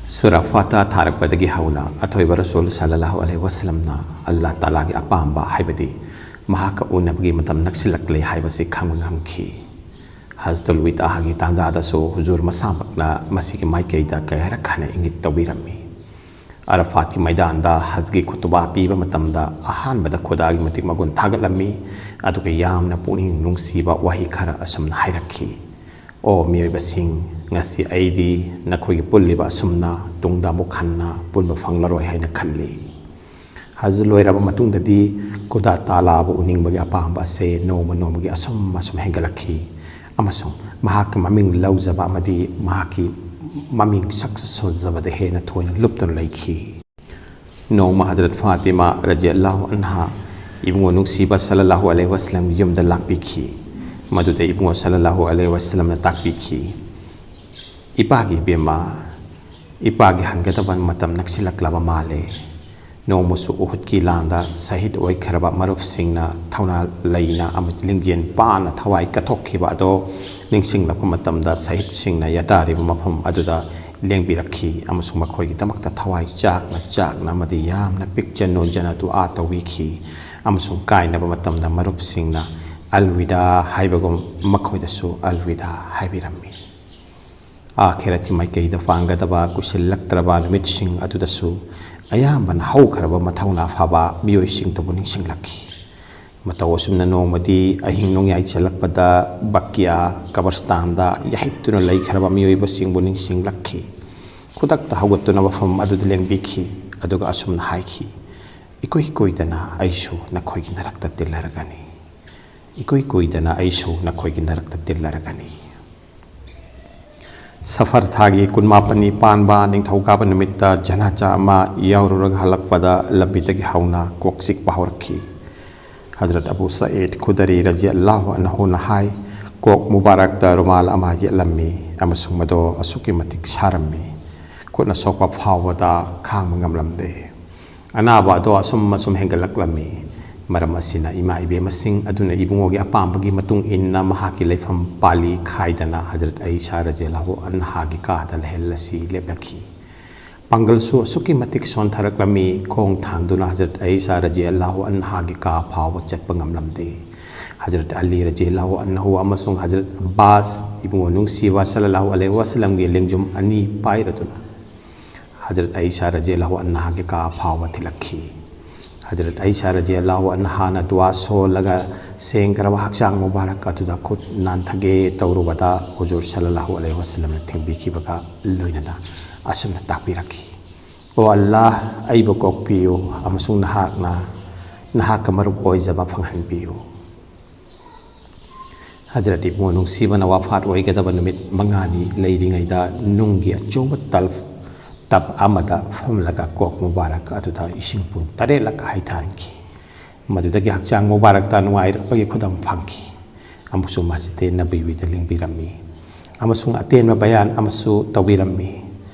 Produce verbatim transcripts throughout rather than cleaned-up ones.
ꯁꯨꯔꯥ ꯐꯥꯇꯥ ꯊꯥꯔꯛꯄꯗꯒꯤ ꯍꯧꯅ ꯑꯊꯣꯏꯕ ꯔꯁꯨꯜ ꯁꯜꯂꯜꯂꯥꯍꯨ ꯑꯂꯩꯍꯤ ꯋꯥꯁꯂꯝꯅ ꯑꯜꯂꯥꯍ ꯇꯥꯂꯥꯒꯤ ꯑꯄꯥꯝꯕ, ꯍꯥꯏꯕꯗꯤ ꯃꯍꯥꯛꯀ ꯎꯅꯕꯒꯤ ꯃꯇꯝ ꯅꯛꯁꯤꯜꯂꯛꯂꯦ ꯍꯥꯏꯕꯁꯤ ꯈꯪꯕ ꯉꯝꯈꯤ꯫ ꯍꯖꯇꯨꯜ ꯋꯤꯗꯥꯒꯤ ꯇꯥꯟꯖꯥꯗꯁꯨ ꯍꯨꯖꯨꯔ ꯃꯁꯥꯃꯛꯅ ꯃꯁꯤꯒꯤ ꯃꯥꯏꯀꯩꯗ ꯀꯌꯥꯔꯛ ꯍꯟꯅ ꯏꯪꯒꯤꯠ ꯇꯧꯕꯤꯔꯝꯃꯤ꯫ ꯑꯔꯐꯥꯠꯀꯤ ꯃꯩꯗꯥꯟꯗ ꯍꯖꯒꯤ ꯈꯨꯇꯨꯕꯥ ꯄꯤꯕ ꯃꯇꯝꯗ ꯑꯍꯥꯟꯕꯗ ꯈꯨꯗꯥꯒꯤ ꯃꯇꯤꯛ ꯃꯒꯨꯟ ꯊꯥꯒꯠꯂꯝꯃꯤ, ꯑꯗꯨꯒ ꯌꯥꯝꯅ ꯄꯨꯛꯅꯤꯡ ꯅꯨꯡꯁꯤꯕ ꯋꯥꯍꯩ ꯈꯔ ꯑꯁꯨꯝꯅ ꯍꯥꯏꯔꯛꯈꯤ: "ꯑꯣ ꯃꯤꯑꯣꯏꯕꯁꯤꯡ, ꯉꯁꯤ ꯑꯩꯗꯤ ꯅꯈꯣꯏꯒꯤ ꯄꯨꯜꯂꯤꯕ ꯑꯁꯨꯝꯅ ꯇꯨꯡꯗ ꯑꯃꯨꯛ ꯍꯟꯅ ꯄꯨꯟꯕ ꯐꯪꯂꯔꯣꯏ ꯍꯥꯏꯅ ꯈꯜꯂꯤ"꯫ ꯍꯖ ꯂꯣꯏꯔꯕ ꯃꯇꯨꯡꯗꯗꯤ ꯈꯨꯗꯥ ꯇꯥꯂꯥꯕꯨ ꯎꯅꯤꯡꯕꯒꯤ ꯑꯄꯥꯝꯕ ꯑꯁꯦ ꯅꯣꯡꯃ ꯅꯣꯡꯃꯒꯤ ꯑꯁꯨꯝ ꯑꯁꯨꯝ ꯍꯦꯟꯒꯠꯂꯛꯈꯤ, ꯑꯃꯁꯨꯡ ꯃꯍꯥꯛꯀꯤ ꯃꯃꯤꯡ ꯂꯧꯖꯕ ꯑꯃꯗꯤ ꯃꯍꯥꯛꯀꯤ ꯃꯃꯤꯡ ꯁꯛ ꯁꯣꯟꯖꯕꯗ ꯍꯦꯟꯅ ꯊꯣꯏꯅ ꯂꯨꯞꯇꯨꯅ ꯂꯩꯈꯤ꯫ ꯅꯣꯡꯃ ꯍꯖꯔꯠ ꯐꯥꯇꯤꯃꯥ ꯔꯖꯤꯌꯜꯂꯥꯍꯨ ꯑꯟꯍꯥ ꯏꯕꯨꯡꯉꯣ ꯅꯨꯡꯁꯤꯕ ꯁꯜꯂꯜꯂꯥꯍꯨ ꯑꯂꯩꯍꯤ ꯋꯥꯁꯂꯝꯒꯤ ꯌꯨꯝꯗ ꯂꯥꯛꯄꯤꯈꯤ꯫ ꯃꯗꯨꯗ ꯏꯕꯨꯡꯉꯣ ꯁꯜꯂꯜꯂꯥꯍꯨ ꯑꯂꯩꯍꯤ ꯋꯥꯁꯂꯝꯅ ꯇꯥꯛꯄꯤꯈꯤ, "ꯏꯄꯥꯒꯤ ꯏꯕꯦꯝꯃ, ꯏꯄꯥꯒꯤ ꯍꯟꯒꯗꯕ ꯃꯇꯝ ꯅꯛꯁꯤꯜꯂꯛꯂꯕ ꯃꯥꯜꯂꯦ꯫ ꯅꯣꯡꯃꯁꯨ ꯎꯍꯨꯗꯀꯤ ꯂꯥꯟꯗ ꯁꯍꯤꯗ ꯑꯣꯏꯈ꯭ꯔꯕ ꯃꯔꯨꯞꯁꯤꯡꯅ ꯊꯧꯅꯥ ꯂꯩꯅ ꯑꯃꯗꯤ ꯂꯤꯡꯖꯦꯜ ꯄꯥꯅ ꯊꯋꯥꯏ ꯀꯠꯊꯣꯛꯈꯤꯕ ꯑꯗꯣ ꯅꯤꯡꯁꯤꯡꯂꯛꯄ ꯃꯇꯝꯗ ꯁꯍꯤꯗꯁꯤꯡꯅ ꯌꯥꯇꯥꯔꯤꯕ ꯃꯐꯝ ꯑꯗꯨꯗ ꯂꯦꯡꯕꯤꯔꯛꯈꯤ ꯑꯃꯁꯨꯡ ꯃꯈꯣꯏꯒꯤꯗꯃꯛꯇ ꯊꯋꯥꯏ ꯆꯥꯛꯅ ꯆꯥꯛꯅ ꯑꯃꯗꯤ ꯌꯥꯝꯅ ꯄꯤꯛꯆ ꯅꯣꯟꯖꯅ ꯗꯨꯑꯥ ꯇꯧꯕꯤꯈꯤ꯫ ꯑꯃꯁꯨꯡ ꯀꯥꯏꯅꯕ ꯃꯇꯝꯗ ꯃꯔꯨꯞꯁꯤꯡꯅ ꯑꯜꯋꯤꯗꯥ ꯍꯥꯏꯕꯒꯨꯝ ꯃꯈꯣꯏꯗꯁꯨ ꯑꯜꯋꯤꯗꯥ ꯍꯥꯏꯕꯤꯔꯝꯃꯤ"꯫ ꯑꯥꯈꯤꯔꯠꯀꯤ ꯃꯥꯏꯀꯩꯗ ꯄꯥꯡꯒꯗꯕ ꯀꯨꯏꯁꯤꯜꯂꯛꯇ꯭ꯔꯕ ꯅꯨꯃꯤꯠꯁꯤꯡ ꯑꯗꯨꯗꯁꯨ ꯑꯌꯥꯝꯕꯅ ꯍꯧꯈ꯭ꯔꯕ ꯃꯊꯧꯅꯥ ꯐꯕ ꯃꯤꯑꯣꯏꯁꯤꯡꯗꯕꯨ ꯅꯤꯡꯁꯤꯡꯂꯛꯈꯤ꯫ ꯃꯇꯧ ꯑꯁꯨꯝꯅ ꯅꯣꯡꯃꯗꯤ ꯑꯍꯤꯡ ꯅꯣꯡꯌꯥꯏ ꯆꯜꯂꯛꯄꯗ ꯕꯀꯤꯌꯥ ꯀꯕꯔꯁꯇꯥꯟꯗ ꯌꯥꯍꯤꯠꯇꯨꯅ ꯂꯩꯈ꯭ꯔꯕ ꯃꯤꯑꯣꯏꯕꯁꯤꯡꯕꯨ ꯅꯤꯡꯁꯤꯡꯂꯛꯈꯤ꯫ ꯈꯨꯗꯛꯇ ꯍꯧꯒꯠꯇꯨꯅ ꯃꯐꯝ ꯑꯗꯨꯗ ꯂꯦꯡꯕꯤꯈꯤ, ꯑꯗꯨꯒ ꯑꯁꯨꯝꯅ ꯍꯥꯏꯈꯤ, "ꯏꯀꯨꯏ ꯀꯨꯏꯗꯅ ꯑꯩꯁꯨ ꯅꯈꯣꯏꯒꯤ ꯅꯔꯛꯇ ꯇꯤꯜꯂꯔꯒꯅꯤ꯫ ꯏꯀꯨꯏ ꯀꯨꯏꯗꯅ ꯑꯩꯁꯨ ꯅꯈꯣꯏꯒꯤ ꯅꯔꯛꯇ ꯇꯤꯜꯂꯔꯒꯅꯤ"꯫ ꯁꯐꯔ ꯊꯥꯒꯤ ꯀꯨꯟꯃꯥꯄꯟꯅꯤ ꯄꯥꯟꯕ ꯅꯤꯡꯊꯧꯀꯥꯕ ꯅꯨꯃꯤꯠꯇ ꯖꯅꯥꯖꯥ ꯑꯃ ꯌꯥꯎꯔꯨꯔꯒ ꯍꯜꯂꯛꯄꯗ ꯂꯝꯕꯤꯗꯒꯤ ꯍꯧꯅ ꯀꯣꯛ ꯆꯤꯛꯄ ꯍꯧꯔꯛꯈꯤ꯫ ꯍꯖꯔꯠ ꯑꯕꯨ ꯁꯌꯤꯗ ꯈꯨꯗꯔꯤ ꯔꯖꯤꯌꯜꯂꯥꯍꯨ ꯑꯟꯍꯨꯅ ꯍꯥꯏ, ꯀꯣꯛ ꯃꯨꯕꯥꯔꯛꯇ ꯔꯨꯃꯥꯜ ꯑꯃ ꯌꯦꯠꯂꯝꯃꯤ ꯑꯃꯁꯨꯡ ꯃꯗꯨ ꯑꯁꯨꯛꯀꯤ ꯃꯇꯤꯛ ꯁꯥꯔꯝꯃꯤ, ꯈꯨꯠꯅ ꯁꯣꯛꯄ ꯐꯥꯎꯕꯗ ꯈꯥꯡꯕ ꯉꯝꯂꯝꯗꯦ꯫ ꯑꯅꯥꯕ ꯑꯗꯣ ꯑꯁꯨꯝ ꯑꯁꯨꯝ ꯍꯦꯟꯒꯠꯂꯛꯂꯝꯃꯤ꯫ ꯃꯔꯝ ꯑꯁꯤꯅ ꯏꯃꯥ ꯏꯕꯦꯝꯃꯁꯤꯡ ꯑꯗꯨꯅ ꯏꯕꯨꯡꯉꯣꯒꯤ ꯑꯄꯥꯝꯕꯒꯤ ꯃꯇꯨꯡ ꯏꯟꯅ ꯃꯍꯥꯛꯀꯤ ꯂꯩꯐꯝ ꯄꯥꯂꯤ ꯈꯥꯏꯗꯅ ꯍꯖꯔꯠ ꯑꯏꯁꯥ ꯔꯖꯤꯌꯜꯂꯥꯍꯨ ꯑꯟꯍꯥꯒꯤ ꯀꯥꯗ ꯂꯩꯍꯜꯂꯁꯤ ꯂꯦꯞꯅꯈꯤ꯫ ꯄꯥꯡꯒꯜꯁꯨ ꯑꯁꯨꯛꯀꯤ ꯃꯇꯤꯛ ꯁꯣꯟꯊꯔꯛꯂꯝꯃꯤ, ꯈꯣꯡ ꯊꯥꯡꯗꯨꯅ ꯍꯖꯔꯠ ꯑꯏꯁꯥ ꯔꯖꯤꯌꯜꯂꯥꯍꯨ ꯑꯟꯍꯥꯒꯤ ꯀꯥ ꯐꯥꯎꯕ ꯆꯠꯄ ꯉꯝꯂꯝꯗꯦ꯫ ꯍꯖꯔꯠ ꯑꯂꯤ ꯔꯖꯤꯌꯜꯂꯥꯍꯨ ꯑꯟꯍꯨ ꯑꯃꯁꯨꯡ ꯍꯖꯔꯠ ꯑꯕꯥꯁ ꯏꯕꯨꯡꯉꯣ ꯅꯨꯡꯁꯤꯕ ꯁꯜꯂꯜꯂꯥꯍꯨ ꯑꯂꯩꯍꯤ ꯋꯥꯁꯜꯂꯝꯒꯤ ꯂꯦꯡꯖꯨꯝ ꯑꯅꯤ ꯄꯥꯏꯔꯗꯨꯅ ꯍꯖꯔꯠ ꯑꯏꯁꯥ ꯔꯖꯤꯌꯜꯂꯥꯍꯨ ꯑꯟꯍꯥꯒꯤ ꯀꯥ ꯐꯥꯎꯕ ꯊꯤꯜꯂꯛꯈꯤ꯫ ꯍꯖꯔꯠ ꯑꯏꯁꯥ ꯔꯖꯤꯌꯜꯂꯥꯍꯨ ꯑꯟꯍꯥꯅ ꯗꯨꯋꯥ ꯁꯣꯜꯂꯒ ꯁꯦꯡꯈ꯭ꯔꯕ ꯍꯛꯆꯥꯡ ꯃꯨꯕꯥꯔꯛ ꯑꯗꯨꯗ ꯈꯨꯠ ꯅꯥꯟꯊꯒꯦ ꯇꯧꯔꯨꯕꯗ ꯍꯨꯖꯨꯔ ꯁꯜꯂꯜꯂꯥꯍꯨ ꯑꯂꯩꯍꯤ ꯋꯥꯁꯜꯂꯝꯅ ꯊꯤꯡꯕꯤꯈꯤꯕꯒ ꯂꯣꯏꯅꯅ ꯑꯁꯨꯝꯅ ꯇꯥꯛꯄꯤꯔꯛꯈꯤ, "ꯑꯣ ꯑꯜꯂꯥꯍ, ꯑꯩꯕꯨ ꯀꯣꯛꯄꯤꯌꯨ ꯑꯃꯁꯨꯡ ꯅꯍꯥꯛꯅ ꯅꯍꯥꯛꯀ ꯃꯔꯨꯞ ꯑꯣꯏꯖꯕ ꯐꯪꯍꯟꯕꯤꯌꯨ"꯫ ꯍꯖꯔꯠ ꯏꯕꯨꯡꯉꯣ ꯅꯨꯡꯁꯤꯕꯅ ꯋꯥꯐꯥꯠ ꯑꯣꯏꯒꯗꯕ ꯅꯨꯃꯤꯠ ꯃꯉꯥꯅꯤ ꯂꯩꯔꯤꯉꯩꯗ ꯅꯨꯡꯒꯤ ꯑꯆꯧꯕ ꯇꯜ-, ꯇꯞ ꯑꯃꯗ ꯐꯝꯂꯒ ꯀꯣꯛ ꯃꯨꯕꯥꯔꯛ ꯑꯗꯨꯗ ꯏꯁꯤꯡ ꯄꯨꯡ ꯇꯔꯦꯠꯂꯛ ꯍꯩꯊꯍꯟꯈꯤ꯫ ꯃꯗꯨꯗꯒꯤ ꯍꯛꯆꯥꯡ ꯃꯨꯕꯥꯔꯛꯇ ꯅꯨꯡꯉꯥꯏꯔꯛꯄꯒꯤ ꯈꯨꯗꯝ ꯐꯪꯈꯤ꯫ ꯑꯃꯨꯛꯁꯨ ꯃꯁꯖꯤꯗ ꯅꯕꯋꯤꯗ ꯂꯦꯡꯕꯤꯔꯝꯃꯤ ꯑꯃꯁꯨꯡ ꯑꯇꯦꯟꯕ ꯕꯌꯥꯟ ꯑꯃꯁꯨ ꯇꯧꯕꯤꯔꯝꯃꯤ꯫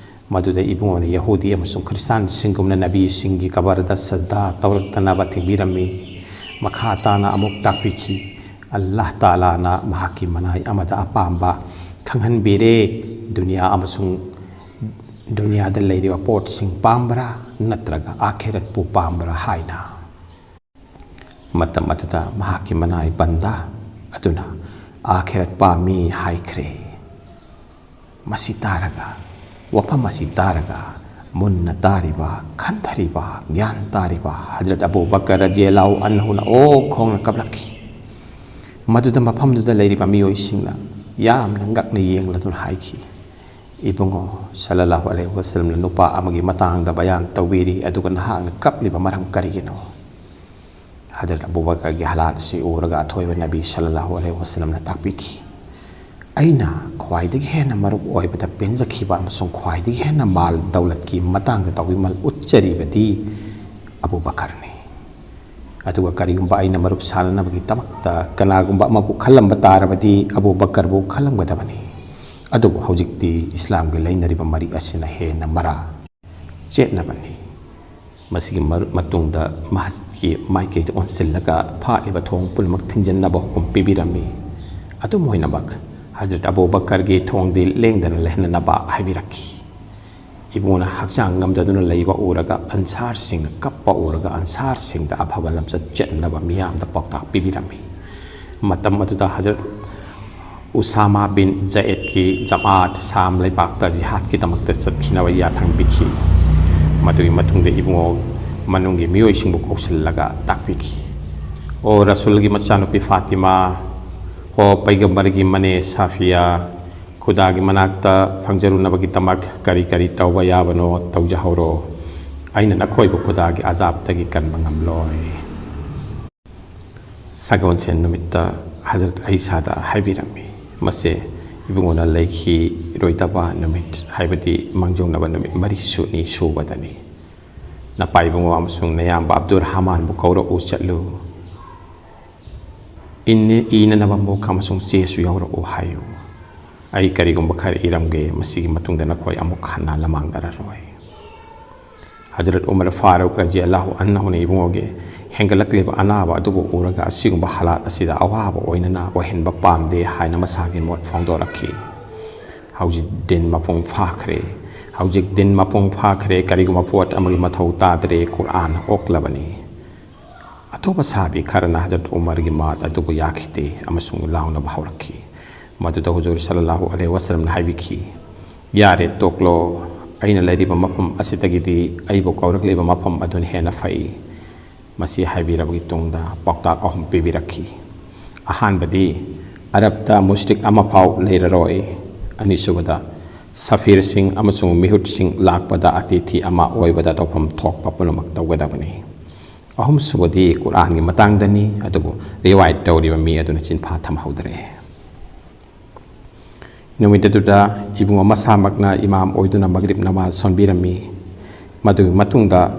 ꯃꯗꯨꯗ ꯏꯕꯨꯡꯉꯣꯅ ꯌꯍꯨꯗꯤ ꯑꯃꯁꯨꯡ ꯈ꯭ꯔꯤꯁꯇꯥꯟꯁꯤꯡꯒꯨꯝꯅ ꯅꯕꯤꯁꯤꯡꯒꯤ ꯀꯕꯔꯗ ꯁꯖꯗꯥ ꯇꯧꯔꯛꯇꯅꯕ ꯊꯤꯡꯕꯤꯔꯝꯃꯤ꯫ ꯃꯈꯥ ꯇꯥꯅ ꯑꯃꯨꯛ ꯇꯥꯛꯄꯤꯈꯤ, "ꯑꯜꯂꯥꯍ ꯇꯥꯂꯥꯅ ꯃꯍꯥꯛꯀꯤ ꯃꯅꯥꯏ ꯑꯃꯗ ꯑꯄꯥꯝꯕ ꯈꯪꯍꯟꯕꯤꯔꯦ, ꯗꯨꯅꯤꯌꯥ ꯑꯃꯁꯨꯡ ꯗꯨꯅꯤꯌꯥꯗ ꯂꯩꯔꯤꯕ ꯄꯣꯠꯁꯤꯡ ꯄꯥꯝꯕ꯭ꯔꯥ ꯅꯠꯇ꯭ꯔꯒ ꯑꯥꯈꯤꯔꯠꯄꯨ ꯄꯥꯝꯕ꯭ꯔꯥ ꯍꯥꯏꯅ"꯫ ꯃꯇꯝ ꯑꯗꯨꯗ ꯃꯍꯥꯛꯀꯤ ꯃꯅꯥꯏ ꯕꯟꯗꯥ ꯑꯗꯨꯅ "ꯑꯥꯈꯤꯔꯠ ꯄꯥꯝꯃꯤ" ꯍꯥꯏꯈ꯭ꯔꯦ꯫ ꯃꯁꯤ ꯇꯥꯔꯒ, ꯋꯥꯐꯝ ꯑꯁꯤ ꯇꯥꯔꯒ, ꯃꯨꯟꯅ ꯇꯥꯔꯤꯕ, ꯈꯟꯊꯔꯤꯕ, ꯒ꯭ꯌꯥꯟ ꯇꯥꯔꯤꯕ ꯍꯖꯔꯠ ꯑꯕꯨ ꯕꯀꯔ ꯔꯖꯤꯌꯜꯂꯥꯍꯨ ꯑꯟꯍꯨꯅ ꯑꯣꯛ ꯈꯣꯡꯅ ꯀꯞꯂꯛꯈꯤ꯫ ꯃꯗꯨꯗ ꯃꯐꯝꯗꯨꯗ ꯂꯩꯔꯤꯕ ꯃꯤꯑꯣꯏꯁꯤꯡꯅ ꯌꯥꯝꯅ ꯉꯛꯅ ꯌꯦꯡꯂꯗꯨꯅ ꯍꯥꯏꯈꯤ, "ꯏꯕꯨꯡꯉꯣ, ꯁꯜꯂꯜꯂꯥꯍꯨ ꯑꯂꯩꯍꯤ ꯋꯥꯁꯜꯂꯝꯅ ꯅꯨꯄꯥ ꯑꯃꯒꯤ ꯃꯇꯥꯡꯗ ꯕꯌꯥꯟ ꯇꯧꯕꯤꯔꯤ, ꯑꯗꯨꯒ ꯅꯍꯥꯛꯅ ꯀꯞꯂꯤꯕ ꯃꯔꯝ ꯀꯔꯤꯒꯤꯅꯣ?" ꯍꯖꯔꯠ ꯑꯕꯨ ꯕꯀꯔꯒꯤ ꯍꯥꯂꯥꯠ ꯑꯁꯤ ꯎꯔꯒ ꯑꯊꯣꯏꯕ ꯅꯕꯤ ꯁꯜꯂꯜꯂꯥꯍꯨ ꯑꯂꯩꯍꯤ ꯋꯥꯁꯜꯂꯝꯅ ꯇꯥꯛꯄꯤꯈꯤ, "ꯑꯩꯅ ꯈ꯭ꯋꯥꯏꯗꯒꯤ ꯍꯦꯟꯅ ꯃꯔꯨꯞ ꯑꯣꯏꯕꯗ ꯄꯦꯟꯖꯈꯤꯕ ꯑꯃꯁꯨꯡ ꯈ꯭ꯋꯥꯏꯗꯒꯤ ꯍꯦꯟꯅ ꯃꯥꯜ ꯗꯧꯂꯠꯀꯤ ꯃꯇꯥꯡꯗ ꯇꯧꯕꯤꯃꯜ ꯎꯠꯆꯔꯤꯕꯗꯤ ꯑꯕꯨ ꯕꯀꯔꯅꯤ꯫ ꯑꯗꯨꯒ ꯀꯔꯤꯒꯨꯝꯕ ꯑꯩꯅ ꯃꯔꯨꯞ ꯁꯥꯟꯅꯅꯕꯒꯤꯗꯃꯛꯇ ꯀꯅꯥꯒꯨꯝꯕ ꯑꯃꯕꯨ ꯈꯜꯂꯝꯕ ꯇꯥꯔꯕꯗꯤ ꯑꯕꯨ ꯕꯀꯔꯕꯨ ꯈꯜꯂꯝꯒꯗꯕꯅꯤ꯫ ꯑꯗꯨꯕꯨ ꯍꯧꯖꯤꯛꯇꯤ ꯏꯁꯂꯥꯝꯒꯤ ꯂꯩꯅꯔꯤꯕ ꯃꯔꯤ ꯑꯁꯤꯅ ꯍꯦꯟꯅ ꯃꯔꯥ ꯆꯦꯠꯅꯕꯅꯤ"꯫ ꯃꯁꯤꯒꯤ ꯃꯔ-, ꯃꯇꯨꯡꯗ ꯃꯁꯖꯤꯗꯀꯤ ꯃꯥꯏꯀꯩꯗ ꯑꯣꯟꯁꯤꯜꯂꯒ ꯐꯥꯠꯂꯤꯕ ꯊꯣꯡ ꯄꯨꯝꯅꯃꯛ ꯊꯤꯡꯖꯤꯟꯅꯕ ꯍꯨꯀꯨꯝ ꯄꯤꯕꯤꯔꯝꯃꯤ꯫ ꯑꯗꯨꯝ ꯑꯣꯏꯅꯃꯛ, ꯍꯖꯔꯠ ꯑꯕꯨ ꯕꯀꯔꯒꯤ ꯊꯣꯡꯗꯤ ꯂꯦꯡꯗꯅ ꯂꯩꯍꯟꯅꯅꯕ ꯍꯥꯏꯕꯤꯔꯛꯈꯤ꯫ ꯏꯕꯨꯡꯉꯣꯅ ꯍꯛꯆꯥꯡ ꯉꯝꯗꯗꯨꯅ ꯂꯩꯕ ꯎꯔꯒ, ꯑꯟꯁꯥꯔꯁꯤꯡꯅ ꯀꯞꯄ ꯎꯔꯒ, ꯑꯟꯁꯥꯔꯁꯤꯡꯗ ꯑꯐꯕ ꯂꯝꯆꯠ ꯆꯠꯅꯕ ꯃꯤꯌꯥꯝꯗ ꯄꯥꯎꯇꯥꯛ ꯄꯤꯕꯤꯔꯝꯃꯤ꯫ ꯃꯇꯝ ꯑꯗꯨꯗ ꯍꯖꯔꯠ ꯎꯁꯥꯃꯥ ꯕꯤꯟ ꯖꯌꯦꯗꯀꯤ ꯖꯃꯥꯠ ꯁꯥꯝ ꯂꯩꯕꯥꯛꯇ ꯖꯤꯍꯥꯗꯀꯤꯗꯃꯛꯇ ꯆꯠꯈꯤꯅꯕ ꯌꯥꯊꯪ ꯄꯤꯈꯤ꯫ ꯃꯗꯨꯒꯤ ꯃꯇꯨꯡꯗ ꯏꯕꯨꯡꯉꯣ ꯃꯅꯨꯡꯒꯤ ꯃꯤꯑꯣꯏꯁꯤꯡꯕꯨ ꯀꯧꯁꯤꯜꯂꯒ ꯇꯥꯛꯄꯤꯈꯤ꯫ "ꯑꯣ ꯔꯁꯨꯜꯒꯤ ꯃꯆꯥꯅꯨꯄꯤ ꯐꯥꯇꯤꯃꯥ, ꯑꯣ ꯄꯩꯒꯝꯕꯔꯒꯤ ꯃꯅꯦ ꯁꯥꯐꯤꯌꯥ, ꯈꯨꯗꯥꯒꯤ ꯃꯅꯥꯛꯇ ꯐꯪꯖꯔꯨꯅꯕꯒꯤꯗꯃꯛ ꯀꯔꯤ ꯀꯔꯤ ꯇꯧꯕ ꯌꯥꯕꯅꯣ ꯇꯧꯖꯍꯧꯔꯣ꯫ ꯑꯩꯅ ꯅꯈꯣꯏꯕꯨ ꯈꯨꯗꯥꯒꯤ ꯑꯖꯥꯕꯇꯒꯤ ꯀꯟꯕ ꯉꯝꯂꯣꯏ"꯫ ꯁꯒꯣꯜꯁꯦꯟ ꯅꯨꯃꯤꯠꯇ ꯍꯖꯔꯠ ꯑꯩꯁꯥꯗ ꯍꯥꯏꯕꯤꯔꯝꯃꯤ, "ꯃꯁꯦ ꯏꯕꯨꯡꯉꯣꯅ ꯂꯩꯈꯤꯔꯣꯏꯗꯕ ꯅꯨꯃꯤꯠ, ꯍꯥꯏꯕꯗꯤ ꯃꯥꯡꯖꯧꯅꯕ ꯅꯨꯃꯤꯠ ꯃꯔꯤꯁꯨꯅꯤ ꯁꯨꯕꯗꯅꯤ꯫ ꯅꯄꯥ ꯏꯕꯨꯡꯉꯣ ꯑꯃꯁꯨꯡ ꯅꯌꯥꯝꯕ ꯑꯕꯗꯨꯔ ꯔꯍꯃꯥꯟꯕꯨ ꯀꯧꯔꯛꯎ ꯆꯠꯂꯨ꯫ ꯏꯟꯅ-, ꯏꯅꯅꯕ ꯃꯣꯛ ꯑꯃꯁꯨꯡ ꯆꯦꯁꯨ ꯌꯥꯎꯔꯛꯎ ꯍꯥꯏꯌꯨ꯫ ꯑꯩ ꯀꯔꯤꯒꯨꯝꯕ ꯈꯔ ꯏꯔꯝꯒꯦ, ꯃꯁꯤꯒꯤ ꯃꯇꯨꯡꯗ ꯅꯈꯣꯏ ꯑꯃꯨꯛ ꯍꯟꯅ ꯂꯃꯥꯡꯅꯔꯔꯣꯏ"꯫ ꯍꯖꯔꯠ ꯎꯃꯔ ꯐꯥꯔꯨꯛ ꯔꯖꯤ ꯑꯜꯂꯥꯍꯨ ꯑꯟꯍꯨꯅ ꯏꯕꯨꯡꯉꯣꯒꯤ ꯍꯦꯟꯒꯠꯂꯛꯂꯤꯕ ꯑꯅꯥꯕ ꯑꯗꯨꯕꯨ ꯎꯔꯒ, "ꯑꯁꯤꯒꯨꯝꯕ ꯍꯥꯂꯥꯠ ꯑꯁꯤꯗ ꯑꯋꯥꯕ ꯑꯣꯏꯅꯅ ꯑꯣꯏꯍꯟꯕ ꯄꯥꯝꯗꯦ" ꯍꯥꯏꯅ ꯃꯁꯥꯒꯤ ꯃꯣꯠ ꯐꯣꯡꯗꯣꯔꯛꯈꯤ꯫ "ꯍꯧꯖꯤꯛ ꯗꯤꯟ ꯃꯄꯨꯡ ꯐꯥꯈ꯭ꯔꯦ꯫ ꯍꯧꯖꯤꯛ ꯗꯤꯟ ꯃꯄꯨꯡ ꯐꯥꯈ꯭ꯔꯦ꯫ ꯀꯔꯤꯒꯨꯝꯕ ꯄꯣꯠ ꯑꯃꯒꯤ ꯃꯊꯧ ꯇꯥꯗ꯭ꯔꯦ꯫ ꯀꯨꯔꯑꯥꯟ ꯑꯣꯛꯂꯕꯅꯤ"꯫ ꯑꯇꯣꯞꯄ ꯁꯍꯥꯕꯤ ꯈꯔꯅ ꯍꯖꯔꯠ ꯎꯃꯔꯒꯤ ꯃꯥꯠ ꯑꯗꯨꯕꯨ ꯌꯥꯈꯤꯗꯦ ꯑꯃꯁꯨꯡ ꯂꯥꯎꯅꯕ ꯍꯧꯔꯛꯈꯤ꯫ ꯃꯗꯨꯗ ꯍꯨꯖꯨꯔ ꯁꯜꯂꯜꯂꯥꯍꯨ ꯑꯂꯩꯍꯤ ꯋꯥꯁꯜꯂꯝꯅ ꯍꯥꯏꯕꯤꯈꯤ, "ꯌꯥꯔꯦ, ꯇꯣꯛꯂꯣ꯫ ꯑꯩꯅ ꯂꯩꯔꯤꯕ ꯃꯐꯝ ꯑꯁꯤꯗꯒꯤꯗꯤ ꯑꯩꯕꯨ ꯀꯧꯔꯛꯂꯤꯕ ꯃꯐꯝ ꯑꯗꯨꯅ ꯍꯦꯟꯅ ꯐꯩ"꯫ ꯃꯁꯤ ꯍꯥꯏꯕꯤꯔꯕꯒꯤ ꯇꯨꯡꯗ ꯄꯥꯎꯇꯥꯛ ꯑꯍꯨꯝ ꯄꯤꯕꯤꯔꯛꯈꯤ꯫ ꯑꯍꯥꯟꯕꯗꯤ, "ꯑꯔꯕꯇ ꯃꯨꯁ꯭ꯔꯤꯛ ꯑꯃꯐꯥꯎ ꯂꯩꯔꯔꯣꯏ"꯫ ꯑꯅꯤꯁꯨꯕꯗ, "ꯁꯐꯤꯔꯁꯤꯡ ꯑꯃꯁꯨꯡ ꯃꯤꯍꯨꯠꯁꯤꯡ ꯂꯥꯛꯄꯗ ꯑꯇꯤꯊꯤ ꯑꯃ ꯑꯣꯏꯕꯗ ꯇꯧꯐꯝ ꯊꯣꯛꯄ ꯄꯨꯝꯅꯃꯛ ꯇꯧꯒꯗꯕꯅꯤ"꯫ ꯑꯍꯨꯝꯁꯨꯕꯗꯤ ꯀꯨꯔꯑꯥꯟꯒꯤ ꯃꯇꯥꯡꯗꯅꯤ, ꯑꯗꯨꯕꯨ ꯔꯤꯋꯥꯌꯠ ꯇꯧꯔꯤꯕ ꯃꯤ ꯑꯗꯨꯅ ꯆꯤꯟꯐꯥ ꯊꯝꯍꯧꯗ꯭ꯔꯦ꯫ ꯅꯨꯃꯤꯠ ꯑꯗꯨꯗ ꯏꯕꯨꯡꯉꯣ ꯃꯁꯥꯃꯛꯅ ꯏꯃꯥꯝ ꯑꯣꯏꯗꯨꯅ ꯃꯒ꯭ꯔꯤꯕ ꯅꯃꯥꯖ ꯁꯣꯟꯕꯤꯔꯝꯃꯤ꯫ ꯃꯗꯨꯒꯤ ꯃꯇꯨꯡꯗ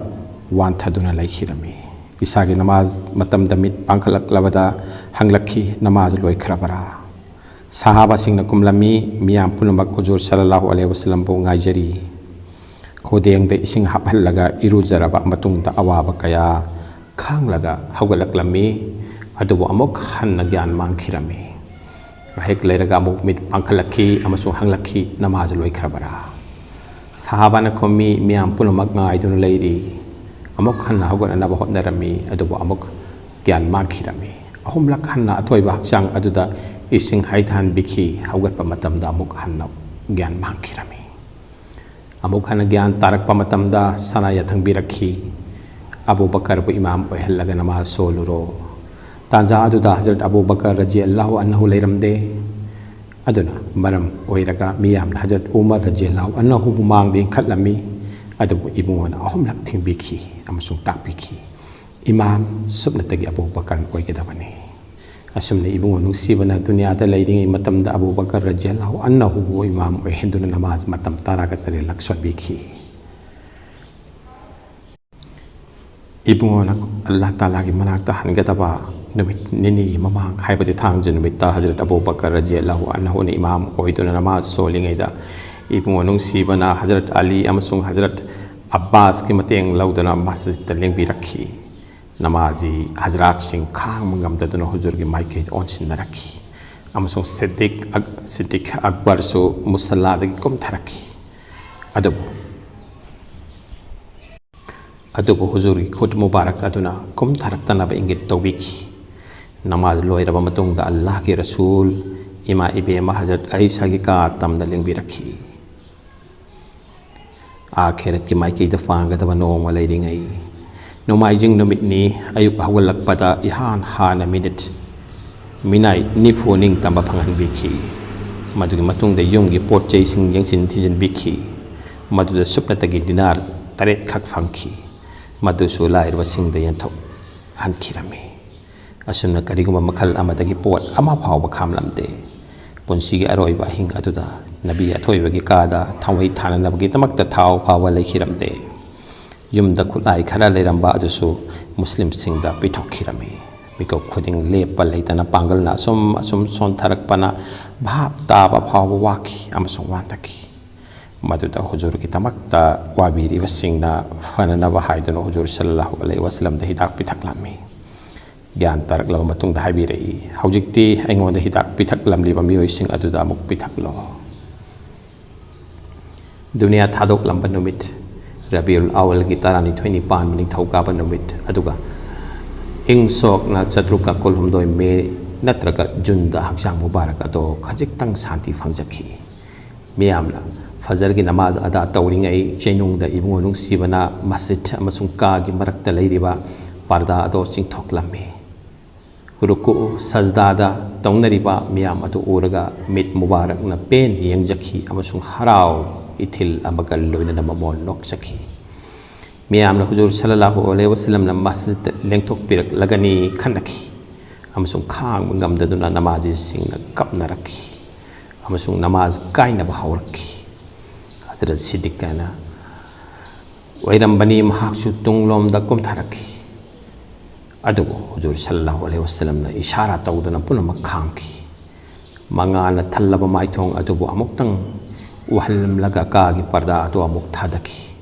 ꯋꯥꯟꯊꯗꯨꯅ ꯂꯩꯈꯤꯔꯝꯃꯤ꯫ ꯏꯁꯥꯒꯤ ꯅꯃꯥꯖ ꯃꯇꯝꯗ ꯃꯤꯠ ꯄꯥꯡꯈꯠꯂꯛꯂꯕꯗ ꯍꯪꯂꯛꯈꯤ, "ꯅꯃꯥꯖ ꯂꯣꯏꯈ꯭ꯔꯕꯔꯥ?" ꯁꯍꯥꯕꯥꯁꯤꯡꯅ ꯈꯨꯝꯂꯝꯃꯤ, "ꯃꯤꯌꯥꯝ ꯄꯨꯝꯅꯃꯛ ꯍꯨꯖꯨꯔ ꯁꯜꯂꯜꯂꯥꯍꯨ ꯑꯂꯩꯍꯤ ꯋꯥꯁꯜꯂꯝꯕꯨ ꯉꯥꯏꯖꯔꯤ"꯫ ꯈꯨꯗꯦꯡꯗ ꯏꯁꯤꯡ ꯍꯥꯞꯍꯜꯂꯒ ꯏꯔꯨꯖꯔꯕ ꯃꯇꯨꯡꯗ ꯑꯋꯥꯕ ꯀꯌꯥ ꯈꯥꯡꯂꯒ ꯍꯧꯒꯠꯂꯛꯂꯝꯃꯤ, ꯑꯗꯨꯕꯨ ꯑꯃꯨꯛ ꯍꯟꯅ ꯒ꯭ꯌꯥꯟ ꯃꯥꯡꯈꯤꯔꯝꯃꯤ꯫ ꯉꯥꯏꯍꯥꯛ ꯂꯩꯔꯒ ꯑꯃꯨꯛ ꯃꯤꯠ ꯄꯥꯡꯈꯠꯂꯛꯈꯤ ꯑꯃꯁꯨꯡ ꯍꯪꯂꯛꯈꯤ, "ꯅꯃꯥꯖ ꯂꯣꯏꯈ꯭ꯔꯕꯔꯥ?" ꯁꯍꯥꯕꯥꯅ ꯈꯨꯝꯃꯤ, "ꯃꯤꯌꯥꯝ ꯄꯨꯝꯅꯃꯛ ꯉꯥꯏꯗꯨꯅ ꯂꯩꯔꯤ꯫" ꯑꯃꯨꯛ ꯍꯟꯅ ꯍꯧꯒꯠꯅꯅꯕ ꯍꯣꯠꯅꯔꯝꯃꯤ, ꯑꯗꯨꯕꯨ ꯑꯃꯨꯛ ꯒ꯭ꯌꯥꯟ ꯃꯥꯡꯈꯤꯔꯝꯃꯤ꯫ ꯑꯍꯨꯝꯂꯛ ꯍꯟꯅ ꯑꯊꯣꯏꯕ ꯍꯛꯆꯥꯡ ꯑꯗꯨꯗ ꯏꯁꯤꯡ ꯍꯩꯊꯍꯟꯕꯤꯈꯤ꯫ ꯍꯧꯒꯠꯄ ꯃꯇꯝꯗ ꯑꯃꯨꯛ ꯍꯟꯅ ꯒ꯭ꯌꯥꯟ ꯃꯥꯡꯈꯤꯔꯝꯃꯤ꯫ ꯑꯃꯨꯛ ꯍꯟꯅ ꯒ꯭ꯌꯥꯟ ꯇꯥꯔꯛꯄ ꯃꯇꯝꯗ ꯁꯅꯥ ꯌꯥꯊꯪꯕꯤꯔꯛꯈꯤ, "ꯑꯕꯨ ꯕꯀꯔꯕꯨ ꯏꯃꯥꯝ ꯑꯣꯏꯍꯜꯂꯒ ꯅꯃꯥꯖ ꯁꯣꯜꯂꯨꯔꯣ꯫" ꯇꯥꯟꯖꯥ ꯑꯗꯨꯗ ꯍꯖꯔꯠ ꯑꯕꯨ ꯕꯀꯔ ꯔꯖꯤ ꯑꯜꯂꯥꯍꯨ ꯑꯟꯍꯨ ꯂꯩꯔꯝꯗꯦ꯫ ꯑꯗꯨꯅ ꯃꯔꯝ ꯑꯣꯏꯔꯒ ꯃꯤꯌꯥꯝꯅ ꯍꯖꯔꯠ ꯎꯃꯔ ꯔꯖꯤ ꯑꯜꯂꯥꯍꯨ ꯑꯟꯍꯨꯕꯨ ꯃꯥꯡꯗ ꯏꯟꯈꯠꯂꯝꯃꯤ꯫ ꯑꯗꯨꯕꯨ ꯏꯕꯨꯡꯉꯣꯅ ꯑꯍꯨꯝꯂꯛ ꯊꯤꯡꯕꯤꯈꯤ ꯑꯃꯁꯨꯡ ꯇꯥꯛꯄꯤꯈꯤ, "ꯏꯃꯥꯝ ꯁꯨꯞꯅꯇꯒꯤ ꯑꯕꯨ ꯕꯀꯔ ꯑꯣꯏꯒꯗꯕꯅꯤ꯫" ꯑꯁꯨꯝꯅ ꯏꯕꯨꯡꯉꯣ ꯅꯨꯡꯁꯤꯕꯅ ꯗꯨꯅꯤꯌꯥꯗ ꯂꯩꯔꯤꯉꯩ ꯃꯇꯝꯗ ꯑꯕꯨ ꯕꯀꯔ ꯔꯖꯤ ꯑꯜꯂꯥꯍꯨ ꯑꯟꯍꯨꯕꯨ ꯏꯃꯥꯝ ꯑꯣꯏꯍꯟꯗꯨꯅ ꯅꯃꯥꯖ ꯃꯇꯝ ꯇꯔꯥꯒ ꯇꯔꯦꯠꯂꯛ ꯁꯣꯟꯕꯤꯈꯤ꯫ ꯏꯕꯨꯡꯉꯣꯅ ꯑꯜꯂꯥꯍ ꯇꯥꯂꯥꯒꯤ ꯃꯅꯥꯛꯇ ꯍꯟꯒꯗꯕ ꯅꯨꯃꯤꯠ ꯅꯤꯅꯤꯒꯤ ꯃꯃꯥꯡ, ꯍꯥꯏꯕꯗꯤ ꯊꯥꯡꯖ ꯅꯨꯃꯤꯠꯇ ꯍꯖꯔꯠ ꯑꯕꯨ ꯕꯀꯔ ꯔꯖꯤ ꯑꯜꯂꯥꯍꯨ ꯑꯟꯍꯨꯅ ꯏꯃꯥꯝ ꯑꯣꯏꯗꯨꯅ ꯅꯃꯥꯖ ꯁꯣꯜꯂꯤꯉꯩꯗ, ꯏꯕꯨꯡꯉꯣ ꯅꯨꯡꯁꯤꯕꯅ ꯍꯖꯔꯠ ꯑꯂꯤ ꯑꯃꯁꯨꯡ ꯍꯖꯔꯠ ꯑꯕꯥꯁꯀꯤ ꯃꯇꯦꯡ ꯂꯧꯗꯨꯅ ꯃꯁꯖꯤꯗꯇ ꯂꯦꯡꯕꯤꯔꯛꯈꯤ꯫ ꯅꯃꯥꯖꯤ ꯍꯖꯔꯥꯠꯁꯤꯡ ꯈꯥꯡꯕ ꯉꯝꯗꯗꯨꯅ ꯍꯨꯖꯨꯔꯒꯤ ꯃꯥꯏꯀꯩꯗ ꯑꯣꯟꯁꯤꯟꯅꯔꯛꯈꯤ ꯑꯃꯁꯨꯡ ꯁꯤꯗꯤꯛ ꯑꯛ-, ꯁꯤꯗꯤꯛ ꯑꯛꯕꯔꯁꯨ ꯃꯨꯁꯜꯂꯥꯗꯒꯤ ꯀꯨꯝꯊꯔꯛꯈꯤ꯫ ꯑꯗꯨꯕꯨ, ꯑꯗꯨꯕꯨ ꯍꯨꯖꯨꯔꯒꯤ ꯈꯨꯠ ꯃꯨꯕꯥꯔꯛ ꯑꯗꯨꯅ ꯀꯨꯝꯊꯔꯛꯇꯅꯕ ꯏꯪꯒꯤꯠ ꯇꯧꯕꯤꯈꯤ꯫ ꯅꯃꯥꯖ ꯂꯣꯏꯔꯕ ꯃꯇꯨꯡꯗ ꯑꯜꯂꯥꯍꯒꯤ ꯔꯁꯨꯜ, ꯏꯃꯥ ꯏꯕꯦꯝꯃ ꯍꯖꯔꯠ ꯑꯏꯁꯥꯒꯤ ꯀꯥ ꯇꯝꯅ ꯂꯦꯡꯕꯤꯔꯛꯈꯤ꯫ ꯑꯥꯈꯦꯔꯠꯀꯤ ꯃꯥꯏꯀꯩꯗ ꯄꯥꯡꯒꯗꯕ ꯅꯣꯡꯃ ꯂꯩꯔꯤꯉꯩ ꯅꯣꯡꯃꯥꯏꯖꯤꯡ ꯅꯨꯃꯤꯠꯅꯤ꯫ ꯑꯌꯨꯛ ꯍꯧꯒꯠꯂꯛꯄꯗ ꯏꯍꯥꯟ ꯍꯥꯟꯅ ꯃꯤꯅꯤꯠ, ꯃꯤꯅꯥꯏ ꯅꯤꯐꯨ ꯅꯤꯡꯇꯝꯕ ꯐꯪꯍꯟꯕꯤꯈꯤ꯫ ꯃꯗꯨꯒꯤ ꯃꯇꯨꯡꯗ ꯌꯨꯝꯒꯤ ꯄꯣꯠ ꯆꯩꯁꯤꯡ ꯌꯦꯡꯁꯤꯟ ꯊꯤꯖꯤꯟꯕꯤꯈꯤ꯫ ꯃꯗꯨꯗ ꯁꯨꯞꯅꯇꯒꯤ ꯗꯤꯅꯥꯔ ꯇꯔꯦꯠꯈꯛ ꯐꯪꯈꯤ꯫ ꯃꯗꯨꯁꯨ ꯂꯥꯏꯔꯕꯁꯤꯡꯗ ꯌꯦꯟꯊꯣꯛꯍꯟꯈꯤꯔꯝꯃꯤ꯫ ꯑꯁꯨꯝꯅ ꯀꯔꯤꯒꯨꯝꯕ ꯃꯈꯜ ꯑꯃꯗꯒꯤ ꯄꯣꯠ ꯑꯃ ꯐꯥꯎꯕ ꯈꯥꯝꯂꯝꯗꯦ꯫ ꯄꯨꯟꯁꯤꯒꯤ ꯑꯔꯣꯏꯕ ꯑꯍꯤꯡ ꯑꯗꯨꯗ ꯅꯕꯤ ꯑꯊꯣꯏꯕꯒꯤ ꯀꯥꯗ ꯊꯥꯎꯃꯩ ꯊꯥꯅꯅꯕꯒꯤꯗꯃꯛꯇ ꯊꯥꯎ ꯐꯥꯎꯕ ꯂꯩꯈꯤꯔꯝꯗꯦ꯫ ꯌꯨꯝꯗ ꯈꯨꯠꯂꯥꯏ ꯈꯔ ꯂꯩꯔꯝꯕ ꯑꯗꯨꯁꯨ ꯃꯨꯁꯂꯤꯝꯁꯤꯡꯗ ꯄꯤꯊꯣꯛꯈꯤꯔꯝꯃꯤ꯫ ꯃꯤꯀꯨꯞ ꯈꯨꯗꯤꯡ ꯂꯦꯞꯄ ꯂꯩꯇꯅ ꯄꯥꯡꯒꯜꯅ ꯑꯁꯨꯝ ꯑꯁꯨꯝ ꯁꯣꯟꯊꯔꯛꯄꯅ ꯚꯥꯞ ꯇꯥꯕ ꯐꯥꯎꯕ ꯋꯥꯈꯤ ꯑꯃꯁꯨꯡ ꯋꯥꯟꯊꯈꯤ꯫ ꯃꯗꯨꯗ ꯍꯨꯖꯨꯔꯒꯤꯗꯃꯛꯇ ꯋꯥꯕꯤꯔꯤꯕꯁꯤꯡꯅ ꯐꯅꯅꯕ ꯍꯥꯏꯗꯨꯅ ꯍꯨꯖꯨꯔ ꯁꯜꯂꯜꯂꯥꯍꯨ ꯑꯂꯩꯍꯤ ꯋꯥꯁꯂꯝꯗ ꯍꯤꯗꯥꯛ ꯄꯤꯊꯛꯂꯝꯃꯤ꯫ ꯒ꯭ꯌꯥꯟ ꯇꯥꯔꯛꯂꯕ ꯃꯇꯨꯡꯗ ꯍꯥꯏꯕꯤꯔꯛꯏ, "ꯍꯧꯖꯤꯛꯇꯤ ꯑꯩꯉꯣꯟꯗ ꯍꯤꯗꯥꯛ ꯄꯤꯊꯛꯂꯝꯂꯤꯕ ꯃꯤꯑꯣꯏꯁꯤꯡ ꯑꯗꯨꯗ ꯑꯃꯨꯛ ꯄꯤꯊꯛꯂꯣ꯫" ꯗꯨꯅꯤꯌꯥ ꯊꯥꯗꯣꯛꯂꯝꯕ ꯅꯨꯃꯤꯠ, ꯔꯕꯤꯎꯜ ꯑꯋꯜꯒꯤ ꯇꯔꯥꯅꯤꯊꯣꯏꯅꯤ ꯄꯥꯟꯕ ꯅꯤꯡꯊꯧꯀꯥꯕ ꯅꯨꯃꯤꯠ, ꯑꯗꯨꯒ ꯏꯪ ꯁꯣꯛꯅ ꯆꯥꯇ꯭ꯔꯨꯛꯀ ꯀꯨꯟꯍꯨꯝꯗꯣꯏ ꯃꯦ ꯅꯠꯇ꯭ꯔꯒ ꯖꯨꯟꯗ ꯍꯛꯆꯥꯡ ꯃꯨꯕꯥꯔꯛ ꯑꯗꯣ ꯈꯖꯤꯛꯇꯪ ꯁꯥꯟꯇꯤ ꯐꯪꯖꯈꯤ꯫ ꯃꯤꯌꯥꯝꯅ ꯐꯖꯔꯒꯤ ꯅꯃꯥꯖ ꯑꯗꯥ ꯇꯧꯔꯤꯉꯩ ꯆꯩꯅꯨꯡꯗ ꯏꯕꯨꯡꯉꯣ ꯅꯨꯡꯁꯤꯕꯅ ꯃꯁꯖꯤꯗ ꯑꯃꯁꯨꯡ ꯀꯥꯒꯤ ꯃꯔꯛꯇ ꯂꯩꯔꯤꯕ ꯄꯔꯗꯥ ꯑꯗꯣ ꯆꯤꯡꯊꯣꯛꯂꯝꯃꯤ꯫ ꯔꯨꯀꯨ ꯁꯖꯗꯥꯗ ꯇꯧꯅꯔꯤꯕ ꯃꯤꯌꯥꯝ ꯑꯗꯨ ꯎꯔꯒ ꯃꯤꯠ ꯃꯨꯕꯥꯔꯛꯅ ꯄꯦꯟ ꯌꯦꯡꯖꯈꯤ ꯑꯃꯁꯨꯡ ꯍꯔꯥꯎ ꯏꯊꯤꯜ ꯑꯃꯒ ꯂꯣꯏꯅꯅ ꯃꯃꯣꯟ ꯅꯣꯛꯆꯈꯤ꯫ ꯃꯤꯌꯥꯝꯅ ꯍꯨꯖꯨꯔ ꯁꯜꯂꯜꯂꯥꯍꯨ ꯑꯂꯩꯍꯤ ꯋꯁꯜꯂꯝꯅ ꯃꯁꯖꯤꯗ ꯂꯦꯡꯊꯣꯛꯄꯤꯔꯛꯂꯒꯅꯤ ꯈꯟꯅꯈꯤ ꯑꯃꯁꯨꯡ ꯈꯥꯡꯕ ꯉꯝꯗꯗꯨꯅ ꯅꯃꯥꯖꯤꯁꯤꯡꯅ ꯀꯞꯅꯔꯛꯈꯤ ꯑꯃꯁꯨꯡ ꯅꯃꯥꯖ ꯀꯥꯏꯅꯕ ꯍꯧꯔꯛꯈꯤ꯫ ꯍꯖꯔꯠ ꯁꯤꯗꯤꯛ ꯀꯥꯏꯅ ꯑꯣꯏꯔꯝꯕꯅꯤ, ꯃꯍꯥꯛꯁꯨ ꯇꯨꯡꯂꯣꯝꯗ ꯀꯨꯝꯊꯔꯛꯈꯤ꯫ ꯑꯗꯨꯕꯨ ꯍꯨꯖꯨꯔ ꯁꯜꯂꯜꯂꯥꯍꯨ ꯑꯂꯩꯍꯤ ꯋꯁꯜꯂꯝꯅ ꯏꯁꯥꯔꯥ ꯇꯧꯗꯨꯅ ꯄꯨꯝꯅꯃꯛ ꯈꯥꯝꯈꯤ꯫ ꯃꯉꯥꯜꯅ ꯊꯜꯂꯕ ꯃꯥꯏꯊꯣꯡ ꯑꯗꯨꯕꯨ ꯑꯃꯨꯛꯇꯪ ꯎꯍꯜꯂꯝꯂꯒ ꯀꯥꯒꯤ ꯄꯔꯗꯥ ꯑꯗꯨ ꯑꯃꯨꯛ ꯊꯥꯗꯈꯤ꯫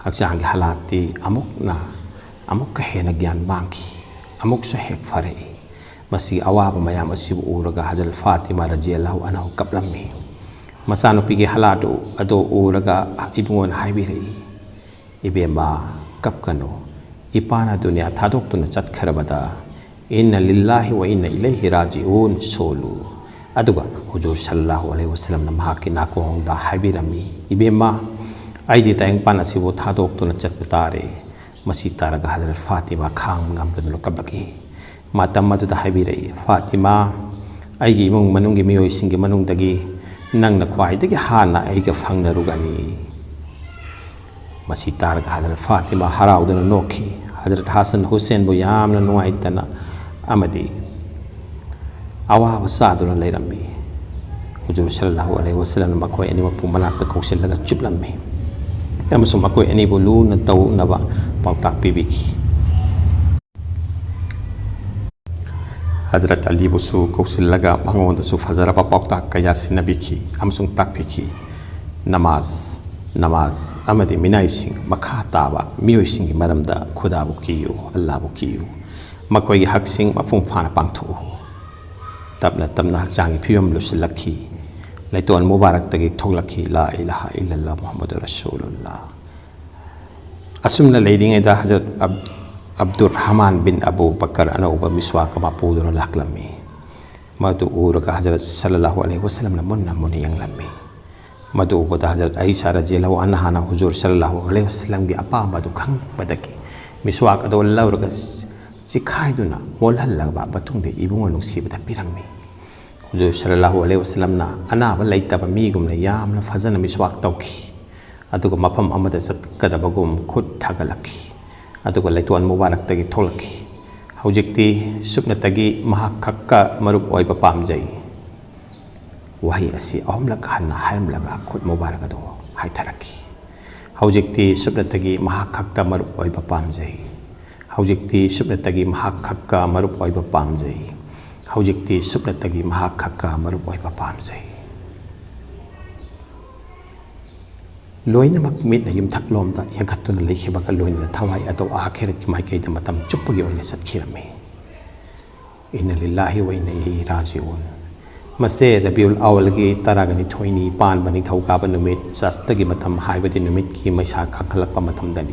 ꯍꯛꯆꯥꯡꯒꯤ ꯍꯥꯂꯥꯠꯇꯤ ꯑꯃꯨꯛꯅ ꯑꯃꯨꯛꯀ ꯍꯦꯟꯅ ꯒ꯭ꯌꯥꯟ ꯃꯥꯡꯈꯤ꯫ ꯑꯃꯨꯛꯁꯨ ꯍꯦꯛ ꯐꯔꯛꯏ꯫ ꯃꯁꯤꯒꯤ ꯑꯋꯥꯕ ꯃꯌꯥꯝ ꯑꯁꯤꯕꯨ ꯎꯔꯒ ꯍꯖꯔꯠ ꯐꯥꯇꯤꯃꯥ ꯔꯖꯤꯌꯜꯂꯥꯍꯨ ꯑꯟꯍꯨ ꯀꯞꯂꯝꯃꯤ꯫ ꯃꯆꯥꯅꯨꯄꯤꯒꯤ ꯍꯥꯂꯥꯠ ꯑꯗꯨ ꯎꯔꯒ ꯏꯕꯨꯡꯉꯣꯅ ꯍꯥꯏꯕꯤꯔꯛꯏ, "ꯏꯕꯦꯝꯃ, ꯀꯞꯀꯅꯨ꯫ ꯏꯄꯥꯅ ꯗꯨꯅꯤꯌꯥ ꯊꯥꯗꯣꯛꯇꯨꯅ ꯆꯠꯈ꯭ꯔꯕꯗ ꯏꯟꯅ ꯂꯤꯜꯂꯥꯍꯤ ꯋꯥ ꯏꯟꯅ ꯏꯂꯩꯍꯤ ꯔꯥꯖꯤꯎꯟ ꯁꯣꯜꯂꯨ"꯫ ꯑꯗꯨꯒ ꯍꯨꯖꯨꯔ ꯁꯜꯂꯜꯂꯥꯍꯨ ꯑꯂꯩꯍꯤ ꯋꯁꯜꯂꯝꯅ ꯃꯍꯥꯛꯀꯤ ꯅꯥꯀꯣꯡꯗ ꯍꯥꯏꯕꯤꯔꯝꯃꯤ, "ꯏꯕꯦꯝꯃ, ꯑꯩꯗꯤ ꯇꯥꯏꯕꯪꯄꯥꯟ ꯑꯁꯤꯕꯨ ꯊꯥꯗꯣꯛꯇꯨꯅ ꯆꯠꯄ ꯇꯥꯔꯦ"꯫ ꯃꯁꯤ ꯇꯥꯔꯒ ꯍꯖꯔꯠ ꯐꯥꯇꯤꯃꯥ ꯈꯥꯡꯕ ꯉꯝꯗꯗꯨꯅ ꯀꯞꯂꯛꯏ꯫ ꯃꯇꯝ ꯑꯗꯨꯗ ꯍꯥꯏꯕꯤꯔꯛꯏ, "ꯐꯥꯇꯤꯃꯥ, ꯑꯩꯒꯤ ꯏꯃꯨꯡ ꯃꯅꯨꯡꯒꯤ ꯃꯤꯑꯣꯏꯁꯤꯡꯒꯤ ꯃꯅꯨꯡꯗꯒꯤ ꯅꯪꯅ ꯈ꯭ꯋꯥꯏꯗꯒꯤ ꯍꯥꯟꯅ ꯑꯩꯒ ꯐꯪꯅꯔꯨꯒꯅꯤ"꯫ ꯃꯁꯤ ꯇꯥꯔꯒ ꯍꯖꯔꯠ ꯐꯥꯇꯤꯃꯥ ꯍꯔꯥꯎꯗꯨꯅ ꯅꯣꯛꯈꯤ꯫ ꯍꯖꯔꯠ ꯍꯁꯟ ꯍꯨꯁꯦꯟꯕꯨ ꯌꯥꯝꯅ ꯅꯨꯡꯉꯥꯏꯇꯅ ꯑꯃꯗꯤ ꯑꯋꯥꯕ ꯆꯥꯗꯨꯅ ꯂꯩꯔꯝꯃꯤ꯫ ꯍꯨꯖꯨꯔ ꯁꯜꯂꯜꯂꯥꯍꯨ ꯑꯂꯩꯍꯤ ꯋꯁꯜꯂꯝꯅ ꯃꯈꯣꯏ ꯑꯅꯤꯃꯛꯄꯨ ꯃꯅꯥꯛꯇ ꯀꯧꯁꯤꯜꯂꯒ ꯆꯨꯞꯂꯝꯃꯤ ꯑꯃꯁꯨꯡ ꯃꯈꯣꯏ ꯑꯅꯤꯕꯨ ꯂꯨꯅ ꯇꯧꯅꯕ ꯄꯥꯎꯇꯥꯛ ꯄꯤꯕꯤꯈꯤ꯫ ꯍꯖꯔꯠ ꯑꯂꯤꯕꯨꯁꯨ ꯀꯧꯁꯤꯜꯂꯒ ꯃꯉꯣꯟꯗꯁꯨ ꯐꯖꯔꯕ ꯄꯥꯎꯇꯥꯛ ꯀꯌꯥ ꯁꯤꯟꯅꯕꯤꯈꯤ ꯑꯃꯁꯨꯡ ꯇꯥꯛꯄꯤꯈꯤ꯫ ꯅꯃꯥꯖ, ꯅꯃꯥꯖ ꯑꯃꯗꯤ ꯃꯤꯅꯥꯏꯁꯤꯡ, ꯃꯈꯥ ꯇꯥꯕ ꯃꯤꯑꯣꯏꯁꯤꯡꯒꯤ ꯃꯔꯝꯗ ꯈꯨꯗꯥꯕꯨ ꯀꯤꯌꯨ, ꯑꯜꯂꯥꯕꯨ ꯀꯤꯌꯨ꯫ ꯃꯈꯣꯏꯒꯤ ꯍꯛꯁꯤꯡ ꯃꯄꯨꯡ ꯐꯥꯅ ꯄꯥꯡꯊꯣꯛꯎ꯫ ꯇꯞꯅ ꯇꯞꯅ ꯍꯛꯆꯥꯡꯒꯤ ꯐꯤꯕꯝ ꯂꯨꯁꯤꯜꯂꯛꯈꯤ꯫ ꯂꯩꯇꯣꯟ ꯃꯨꯕꯥꯔꯛꯇꯒꯤ ꯊꯣꯛꯂꯛꯈꯤ, "ꯂꯥ ꯏꯂꯥꯍ ꯏꯜꯂꯜꯂꯥꯍ ꯃꯨꯍꯝꯃꯗꯨ ꯔꯁꯨꯂꯨꯜꯂꯥꯍ"꯫ ꯑꯁꯨꯝꯅ ꯂꯩꯔꯤꯉꯩꯗ ꯍꯖꯔꯠ ꯑꯕ-, ꯑꯕꯗꯨꯔ ꯔꯍꯃꯥꯟ ꯕꯤꯟ ꯑꯕꯨ ꯕꯀꯔ ꯑꯅꯧꯕ ꯃꯤꯁꯋꯥꯛ ꯑꯃ ꯄꯨꯗꯨꯅ ꯂꯥꯛꯂꯝꯃꯤ꯫ ꯃꯗꯨ ꯎꯔꯒ ꯍꯖꯔꯠ ꯁꯜꯂꯜꯂꯥꯍꯨ ꯑꯂꯩꯍꯤ ꯋꯁꯜꯂꯝꯅ ꯃꯨꯟꯅ ꯃꯨꯟꯅ ꯌꯦꯡꯂꯝꯃꯤ꯫ ꯃꯗꯨ ꯎꯕꯗ ꯍꯖꯔꯠ ꯑꯏꯁꯥ ꯔꯖꯤꯌꯜꯂꯥꯍꯨ ꯑꯟꯍꯥꯅ ꯍꯨꯖꯨꯔ ꯁꯜꯂꯜꯂꯥꯍꯨ ꯑꯂꯩꯍꯤ ꯋꯁꯜꯂꯝꯒꯤ ꯑꯄꯥꯝꯕ ꯑꯗꯨ ꯈꯪꯕꯗꯒꯤ ꯃꯤꯁꯋꯥꯛ ꯑꯗꯨ ꯂꯧꯔꯒ ꯆꯤꯈꯥꯏꯗꯨꯅ ꯃꯣꯜꯍꯜꯂꯕ ꯃꯇꯨꯡꯗ ꯏꯕꯨꯡꯉꯣ ꯅꯨꯡꯁꯤꯕꯗ ꯄꯤꯔꯝꯃꯤ꯫ ꯍꯨꯖꯨꯔ ꯁꯜꯂꯜꯂꯥꯍꯨ ꯑꯂꯩꯍꯤ ꯋꯁꯜꯂꯝꯅ ꯑꯅꯥꯕ ꯂꯩꯇꯕ ꯃꯤꯒꯨꯝꯅ ꯌꯥꯝꯅ ꯐꯖꯅ ꯃꯤꯁꯋꯥꯛ ꯇꯧꯈꯤ꯫ ꯑꯗꯨꯒ ꯃꯐꯝ ꯑꯃꯗ ꯆꯠꯀꯗꯕꯒꯨꯝ ꯈꯨꯠ ꯊꯥꯒꯠꯂꯛꯈꯤ꯫ ꯑꯗꯨꯒ ꯂꯩꯇꯣꯟ ꯃꯨꯕꯥꯔꯛꯇꯒꯤ ꯊꯣꯛꯂꯛꯈꯤ꯫ "ꯍꯧꯖꯤꯛꯇꯤ ꯁꯨꯞꯅꯇꯒꯤ ꯃꯍꯥꯛ ꯈꯛꯀ ꯃꯔꯨꯞ ꯑꯣꯏꯕ ꯄꯥꯝꯖꯩ"꯫ ꯋꯥꯍꯩ ꯑꯁꯤ ꯑꯍꯨꯝꯂꯛ ꯍꯟꯅ ꯍꯥꯏꯔꯝꯂꯒ ꯈꯨꯠ ꯃꯨꯕꯥꯔꯛ ꯑꯗꯨ ꯍꯥꯏꯊꯔꯛꯈꯤ꯫ "ꯍꯧꯖꯤꯛꯇꯤ ꯁꯨꯞꯅꯇꯒꯤ ꯃꯍꯥꯛ ꯈꯛꯇ ꯃꯔꯨꯞ ꯑꯣꯏꯕ ꯄꯥꯝꯖꯩ꯫ ꯍꯧꯖꯤꯛꯇꯤ ꯁꯨꯞꯅꯇꯒꯤ ꯃꯍꯥꯛ ꯈꯛꯀ ꯃꯔꯨꯞ ꯑꯣꯏꯕ ꯄꯥꯝꯖꯩ꯫ ꯍꯧꯖꯤꯛꯇꯤ ꯁꯨꯞꯅꯇꯒꯤ ꯃꯍꯥꯛ ꯈꯛꯀ ꯃꯔꯨꯞ ꯑꯣꯏꯕ ꯄꯥꯝꯖꯩ"꯫ ꯂꯣꯏꯅꯃꯛ ꯃꯤꯠꯅ ꯌꯨꯝꯊꯛꯂꯣꯝꯗ ꯌꯦꯡꯈꯠꯇꯨꯅ ꯂꯩꯈꯤꯕꯒ ꯂꯣꯏꯅꯅ ꯊꯋꯥꯏ ꯑꯗꯨ ꯑꯥꯈꯤꯔꯠꯀꯤ ꯃꯥꯏꯀꯩꯗ ꯃꯇꯝ ꯆꯨꯞꯄꯒꯤ ꯑꯣꯏꯅ ꯆꯠꯈꯤꯔꯝꯃꯤ꯫ ꯏꯟꯅ ꯂꯤꯜꯂꯥꯍꯤ ꯋ ꯏꯟꯅ ꯏꯂꯩꯍꯤ ꯔꯥꯖꯤꯎꯟ꯫ ꯃꯁꯦ ꯔꯕꯤꯎꯜ ꯑꯋꯜꯒꯤ ꯇꯔꯥꯒ ꯅꯤꯊꯣꯏꯅꯤ ꯄꯥꯟꯕ ꯅꯤꯡꯊꯧꯀꯥꯕ ꯅꯨꯃꯤꯠ, ꯆꯁꯇꯒꯤ ꯃꯇꯝ ꯍꯥꯏꯕꯗꯤ ꯅꯨꯃꯤꯠꯀꯤ ꯃꯩꯁꯥ ꯀꯥꯡꯈꯠꯂꯛꯄ ꯃꯇꯝꯗꯅꯤ꯫